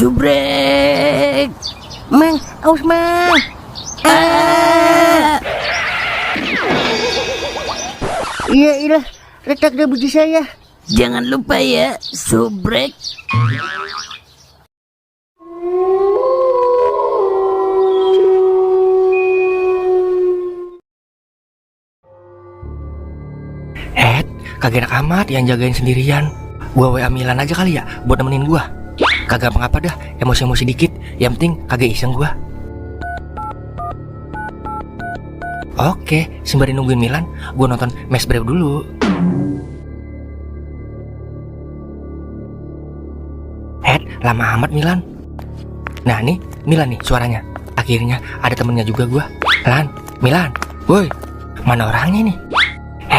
Subrek. Mang, aus mang. Iya, retak deh biji saya. Jangan lupa ya, subrek. Kagak enak amat yang jagain sendirian. Gua WA Milan aja kali ya buat nemenin gua. Kagak apa-apa dah, emosi-emosi dikit. Yang penting kagak iseng gua. Oke, sembari nungguin Milan, gua nonton Match Brave dulu. Lama amat Milan. Nah nih, Milan nih suaranya. Akhirnya ada temennya juga gua. Milan, woi, mana orangnya nih?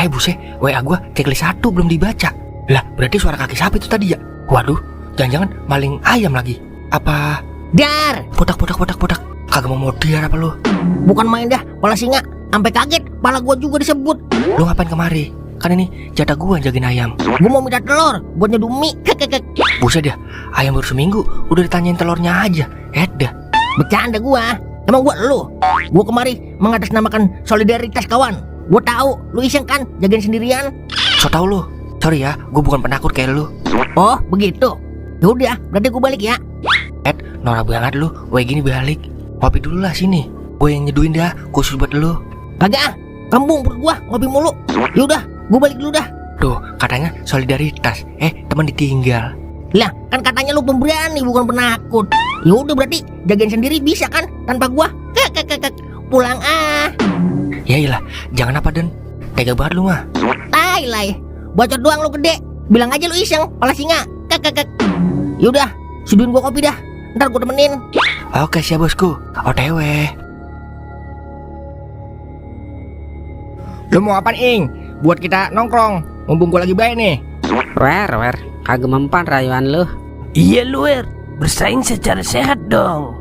Buset, WA gua checklist 1 belum dibaca. Lah, berarti suara kaki sapi itu tadi ya? Waduh, jangan-jangan maling ayam lagi. Apa? Dar! Potak. Kagak mau modar apa lu? Bukan main dah, pala singa. Sampai kaget, pala gua juga disebut. Lu ngapain kemari? Kan ini jatah gua jagain ayam. Gua mau minta telur buat nyeduh mie. Buset dah, ayam baru seminggu udah ditanyain telurnya aja. Dah. Bercanda gua. Emang gua lu? Gua kemari mengatasnamakan solidaritas kawan. Gua tahu lu iseng kan jagain sendirian. So tau lu. Sorry ya, gua bukan penakut kayak lu. Oh, begitu. Yaudah, berarti gua balik ya. Norak banget lu. Gini balik. Ngopi dulu lah sini. Gue yang nyeduin dah, khusus buat lu. Kagak, kambung perut gua ngopi mulu. Yaudah, gua balik dulu dah. Tuh, katanya solidaritas. Teman ditinggal. Lah, kan katanya lu pemberani bukan penakut. Yaudah berarti jagain sendiri bisa kan tanpa gua? Pulang ah. Ya iyalah, jangan apa Den. Tega banget lu mah. Tai lay, bacot doang lu gede. Bilang aja lu iseng, pala singa. Yaudah, suduin gua kopi dah. Ntar gua temenin. Oke siap bosku, OTW. Lu mau apaan Ing? Buat kita nongkrong, mumpung gua lagi baik nih. Wer, kagak mempan rayuan lu. Iya lu, bersaing secara sehat dong.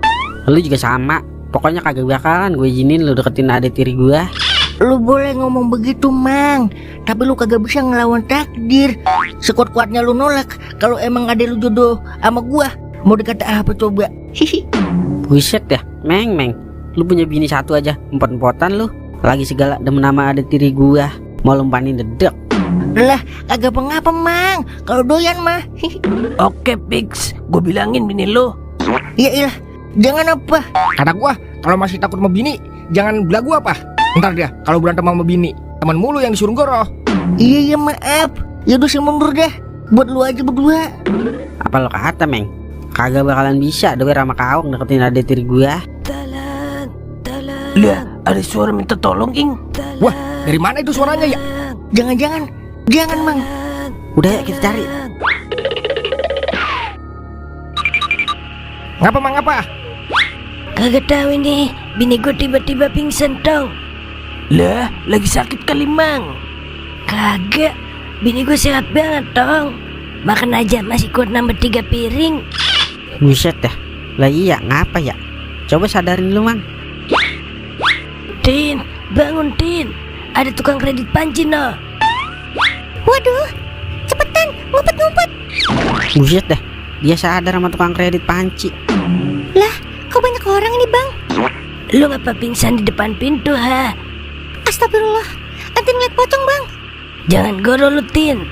Lu juga sama. Pokoknya kagak bakalan gue izinin lu deketin adik tiri gua. Lu boleh ngomong begitu Mang, tapi lu kagak bisa ngelawan takdir. Sekuat-kuatnya lu nolak kalau emang ada lu jodoh sama gua. Mau dikata apa coba? Hihi. Buset dah, Meng. Lu punya bini satu aja, empot-empotan lu. Lagi segala demen nama adik tiri gua. Mau lumpanin dedek. Lah, kagak apa-apa Mang. Kalau doyan mah. Oke, Pix. Gue bilangin bini lu. Iya. Jangan apa? Kata gua, kalau masih takut sama bini, jangan belagu apa. Ntar dia, kalau berantem sama bini, teman mulu yang disuruh goroh. Iya maaf. Yaudah saya mundur dah. Buat lu aja berdua. Apa lo kata Meng? Kagak bakalan bisa doer sama kaung deketin adik tiri gua. Talan. Lihat, ada suara minta tolong Ing. Wah, dari mana itu suaranya ya? Jangan Mang. Udah ya kita cari. Ngapa? Kagak tahu nih, bini gue tiba-tiba pingsan dong. Lah, lagi sakit kali Mang. Kagak, bini gue sehat banget dong. Makan aja masih kuat nambah 3 piring. Buset dah. Lah iya, ngapa ya? Coba sadarin lu Mang. Tin, bangun Tin. Ada tukang kredit panci no. Waduh, cepetan ngumpet. Buset dah. Dia sadar sama tukang kredit panci. Lah, kok banyak orang ini Bang? Lu ngapa pingsan di depan pintu ha? Astagfirullah, nanti ngeliat pocong Bang. Jangan goro lu Tin.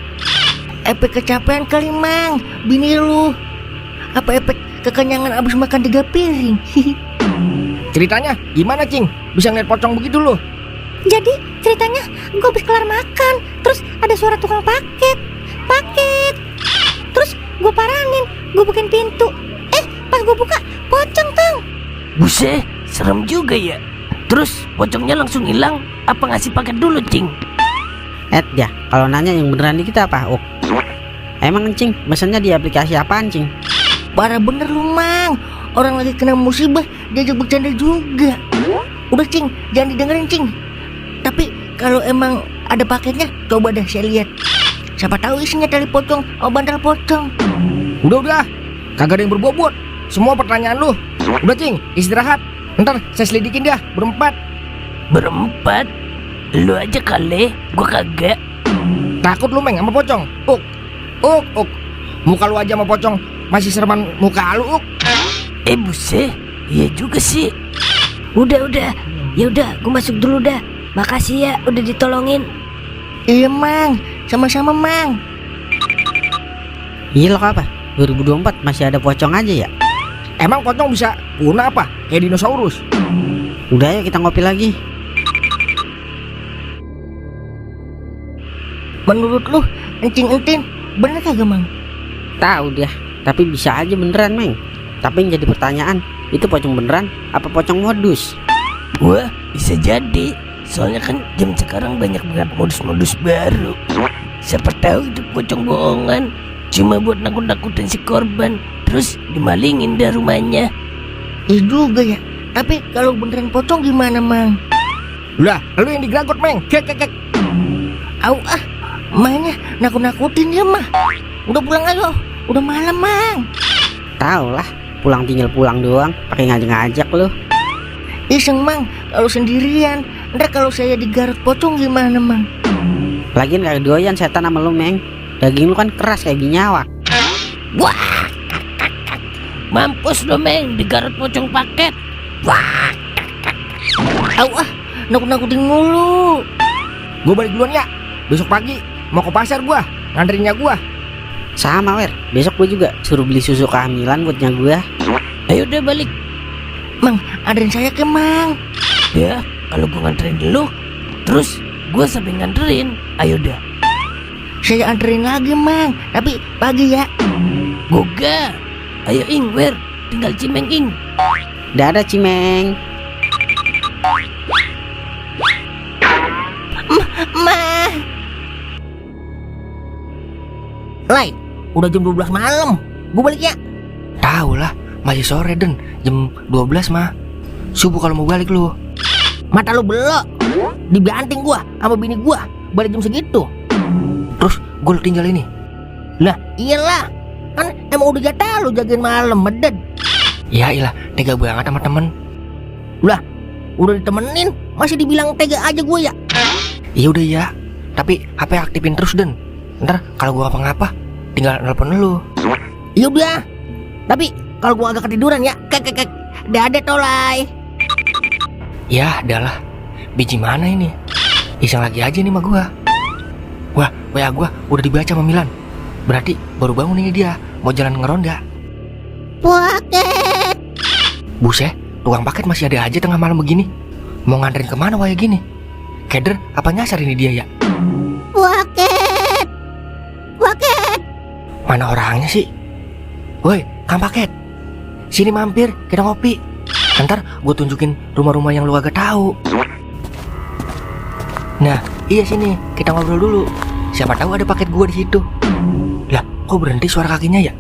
Efek kecapean kali Mang, bini lu. Apa efek kekenyangan abis makan 3 piring? Ceritanya gimana Cing? Bisa ngeliat pocong begitu lu? Jadi ceritanya gue habis kelar makan, terus ada suara tukang paket. Terus gue paranin, gue bukain pintu. Pas gue buka, pocong tong. Buset, serem juga ya. Terus pocongnya langsung hilang. Apa ngasih paket dulu Cing? Ya, kalau nanya yang beneran dikit apa? Emang Cing, pesannya di aplikasi apaan Cing? Parah bener lu Mang. Orang lagi kena musibah, diajak bercanda juga. Udah Cing, jangan didengerin Cing. Tapi kalau emang ada paketnya, coba dah saya lihat. Siapa tahu isinya tali pocong atau bantal pocong. Udah, kagak ada yang berbobot. Semua pertanyaan lu. Udah Cing, istirahat. Ntar saya selidikin dah berempat. Lu aja kali, gua kagak. Takut lu Meng sama pocong? Uk. Muka lu aja sama pocong masih sereman muka lu, Uk. Buset, iya juga sih. Udah, ya udah, gue masuk dulu dah. Makasih ya, udah ditolongin. Iya Mang, sama-sama Mang. Iya lo apa? 2024 masih ada pocong aja ya? Emang pocong bisa punah apa? Kayak dinosaurus. Udah ya kita ngopi lagi. Menurut lu, encing entin bener kagak Mang? Tahu dia, tapi bisa aja beneran, Meng. Tapi yang jadi pertanyaan, itu pocong beneran apa pocong modus? Wah, bisa jadi. Soalnya kan jam sekarang banyak banget modus-modus baru. Siapa tahu itu pocong bohongan, cuma buat nakut-nakutin si korban, terus dimalingin dah rumahnya. Iya juga ya. Tapi kalau beneran pocong gimana Mang? Lah, lu yang digeragot, Meng. Kek. Au ah, Mangnya nakut-nakutin ya mah. Udah pulang ayo, udah malam Mang. Tahu lah, pulang tinggal pulang doang, pakai ngajak-ngajak lo. Iseng Mang, kalau sendirian. Ntar kalau saya digarut pocong gimana Mang? Lagian kagak doyan setan sama lu, Meng. Daging lu kan keras kayak binyawak. Wah, mampus lo Meng, digarut pocong paket. Wah, Au ah, nakut-nakutin mulu. Gua balik duluan ya. Besok pagi mau ke pasar gua, nganterinnya gua. Sama Wer, besok gue juga suruh beli susu kehamilan buatnya gue. ayo deh balik. Mang, anterin saya ke Mang. Ya, kalau gue nganterin dulu, terus gue sampai nganterin. Ayo dah. Saya anterin lagi Mang, tapi pagi ya. Goga. Ayo Ing, Wer, tinggal Cimeng Ing. Dadah Cimeng. Ma. Lai, udah jam 12 malam. Gue balik ya. Tahu lah, masih sore Den, jam 12 mah. Subuh kalau mau balik lu. Mata lu belok. Dibanting gua sama bini gua balik jam segitu. Terus gua lu tinggal ini. Lah, iyalah. Kan emang udah jatah lu jagain malam, meded. Ya ilah, tega banget sama temen. Lah, udah ditemenin masih dibilang tega aja gua ya. Iya udah ya, tapi HP aktifin terus Den. Ntar kalau gua ngapa-ngapa, tinggal nelpon lu. Iya udah. Tapi kalau gua agak ketiduran ya, kek. Dadah tolai. Ya adalah, biji mana ini? Iseng lagi aja nih sama gua. Wah, WA gua udah dibaca sama Milan. Berarti baru bangun ini dia, mau jalan ngeronda. Paket. Buset, tukang paket masih ada aja tengah malam begini. Mau nganterin kemana waya gini? Keder apa nyasar ini dia ya? Paket. Mana orangnya sih? Woi, Kang Paket, sini mampir, kita ngopi. Ntar gue tunjukin rumah-rumah yang lu agak tahu. Nah, iya sini, kita ngobrol dulu. Siapa tahu ada paket gue di situ. Lah, kok berhenti suara kakinya ya?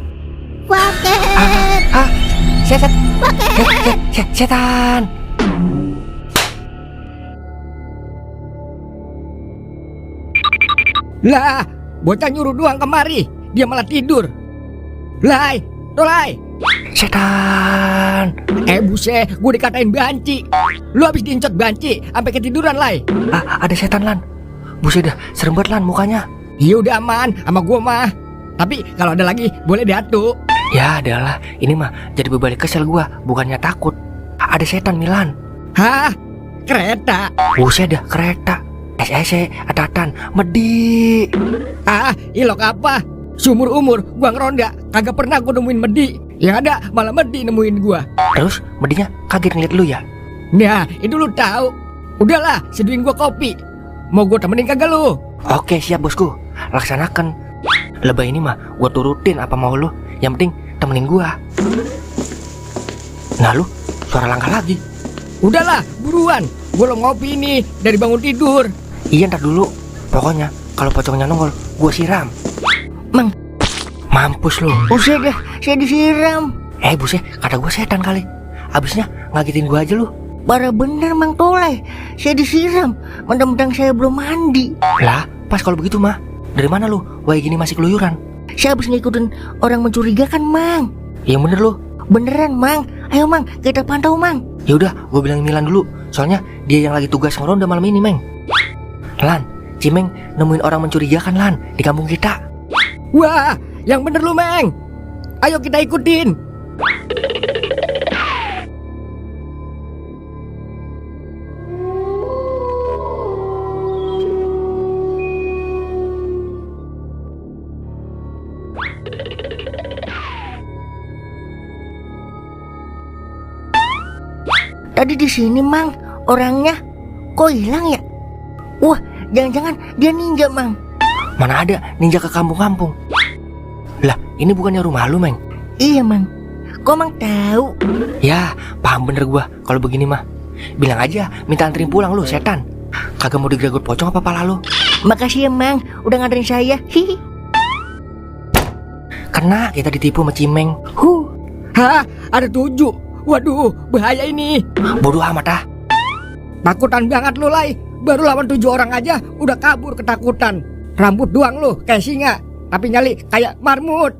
Paket. Setan. Setan. Lah, bocah nyuruh doang kemari, dia malah tidur. Lai, Tolai. Setan. Buset, gue dikatain banci. Lu habis diincot banci sampai ketiduran, Lai. Ada setan, Lan. Buset dah, serem banget, Lan, mukanya. Iya udah aman sama gue mah. Tapi kalau ada lagi boleh diatu. Ya adalah, ini mah jadi berbalik kesel gue, bukannya takut. Ada setan, Milan. Hah? Kereta? Buset dah, kereta. SEC, Atatan, Medi. Ilok apa? Seumur umur gua ngeronda kagak pernah gua nemuin Medi. Yang ada malah Medi nemuin gua. Terus Medinya kaget ngeliat lu ya? Nah, itu lu tahu. Udahlah, seduin gua kopi. Mau gua temenin kagak lu? Oke, siap bosku. Laksanakan. Lebah ini mah gua turutin apa mau lu. Yang penting temenin gua. Nah lu, suara langkah lagi. Udahlah, buruan. Gua lo ngopi nih dari bangun tidur. Iya, ntar dulu. Pokoknya kalau pocongnya nongol, gua siram. Mang, mampus lu. Buset dah, saya disiram. Buset, kata gua setan kali. Abisnya ngagetin gua aja lu. Parah bener Mang Tolai, saya disiram. Mentang-mentang saya belum mandi. Lah, pas kalau begitu mah. Dari mana lu? Wah gini masih keluyuran. Saya habis ngikutin orang mencurigakan, Mang. Yang bener lu. Beneran, Mang. Ayo, Mang, kita pantau, Mang. Ya udah, gua bilangin Milan dulu. Soalnya dia yang lagi tugas ngeronda malam ini, Meng. Lan, Cimeng nemuin orang mencurigakan, Lan, di kampung kita. Wah, yang bener lu, Meng. Ayo kita ikutin. Tadi di sini, Mang. Orangnya kok hilang ya? Wah, jangan-jangan dia ninja, Mang. Mana ada ninja ke kampung-kampung? Lah, ini bukannya rumah lu, Meng? Iya, Mang. Kok Mang tahu? Ya, paham bener gua kalau begini mah. Bilang aja minta anterin pulang lu, setan. Kagak mau digregot pocong apa pala lu? Makasih ya, Mang. Udah nganterin saya. Hihi. Kena kita ditipu sama Cimeng. Hah, ada 7. Waduh, bahaya ini. Bodoh amat ah. Takutan banget lu, Lai. Baru lawan 7 orang aja udah kabur ketakutan. Rambut doang lu kayak singa, tapi nyali kayak marmut.